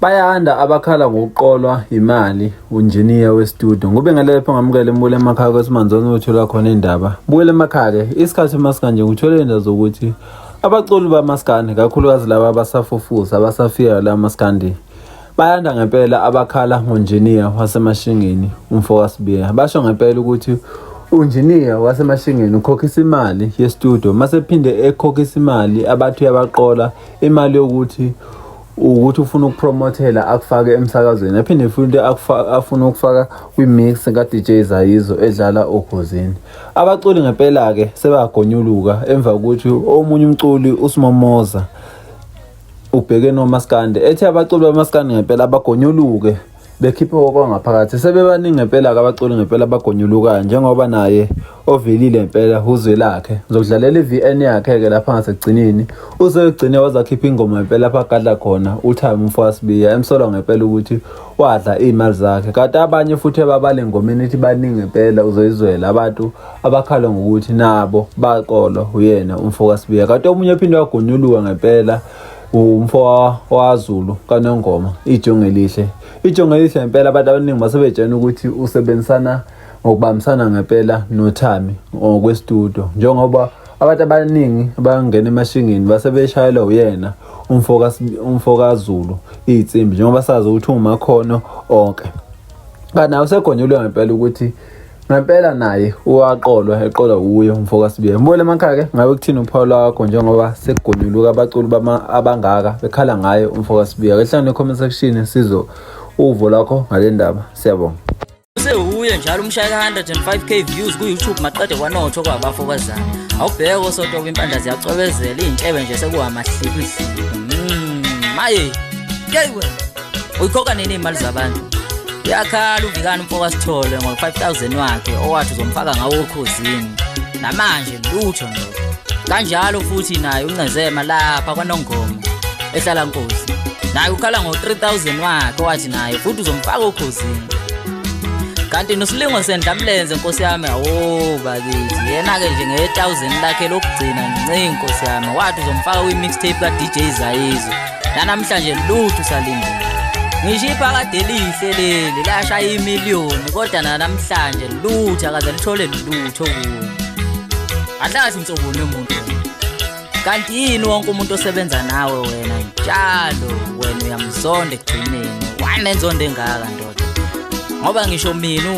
Bayanda abakhala ngokuqolwa imali unjiniya westudio ngube ngalapho ngamukele mbukele emakhaya kwesimanzona uthola khona indaba bukele emakhaya ke isikhathi masikanje ngithole indaba zokuthi abaculi bamaskandi kakhulukazi laba abasafufusa abasafika la maskandi bayanda ngempela abakhala ngonjiniya wasemashingeni umfokaSibiya. Basho ngempela ukuthi unjiniya wasemashingeni ukhokhisa imali yestudio mase phinde ekhokhisa imali abathi uyabaqola imali yokuthi ukuthi ufuna ukupromothela akufake emsakazweni aphinde futhi afuna ukufaka kwi-mix ka-DJ Zayizo edlala okhozini. Abaculi ngempela-ke sebagonyuluka emva kokuthi omunye umculi uSimomoza ubheke nomaskandi ethi abaculi bamaskandi ngempela abagonyuluke bekhiphe okwangaphakathi. Sebebaningi ngempela-ke abaculi ngempela abagonyulukayo njengoba naye ovelile ngempela uzwe lakhe. Ngizokudlalela i-VN yakhe-ke lapha ngasekugcineni. Usegcine wazakhipha ingoma ngempela lapha agadla khona uThami umfowasibiya emsolwa ngempela ukuthi wadla iy'mali zakhe. Kanti abanye futhi ababale engomeni ethi baningi ngempela uzoyizwela abantu abakhala ngokuthi nabo baqolwa uyena umfokaSibiya. Kanti omunye ophinde wagonyuluka ngempela umfo waZulu kaNongoma iJongelihle. IJongelihle ngempela abantu abaningi basebetshena ukuthi usebenzisana ngokubambisana ngempela noThami ngokwestudio njengoba abantu abaningi abangena emashingini basebeshayelwa uyena umfokaZulu iy'nsimbi njengoba sazi ukuthi umakhono onke. Kanti nawe usegonyulwe ngempela ukuthi ngempela naye uwaqolwa eqolwa uye umfokaSibiya. Mbukele emakhaya ke ngabe kuthini uphawu lwakho njengoba sekugonyuluka abaculi abangaka bekhala ngaye umfokaSibiya. Ke hlangane comment section sizo uvo lwakho ngale ndaba. Siyabonga. Sewuye njalo umshaya ka-105k views ku-YouTube maqede kwanotho kwabafokazana. Awubheke osotoka impandla ziyacwebezela iy'ntshebe nje sekuwamahliphihliphi. Maye, yeyi wena. Uyikhokha nini iy'mali zabantu? Uyakhala uVikani umfokaSithole ngo-5000 wakhe owathi uzomfaka ngawo okhozini. Namanje lutho ndoda. Kanjalo futhi naye uNcezema lapha kwaNongoma ehlala Nkosi. Naye ukhala ngo-3000 wakhe owathi naye futhi uzomfaka okhozini. Kanti nosilingo sendlamlenze nkosi yami, awo bakithi. Yena-ke nje nge-1000 lakhe lokugcina nci nkosi yami wathi uzomfaka kwi-mixtape ka-DJ Zayizo. Nanamhlanje lutho usalindile. Ngisho iphakade elihle leli lashaya imiliyoni kodwa nanamhlanje lutho akaze lithole lutho kuwo. Ahlahle insoboni yomuntu. Kanti yini wonke umuntu osebenza nawe wena njalo wena uyamzonda ekugcineni. Wanenzondo engaka ndoda. Ngoba ngisho mina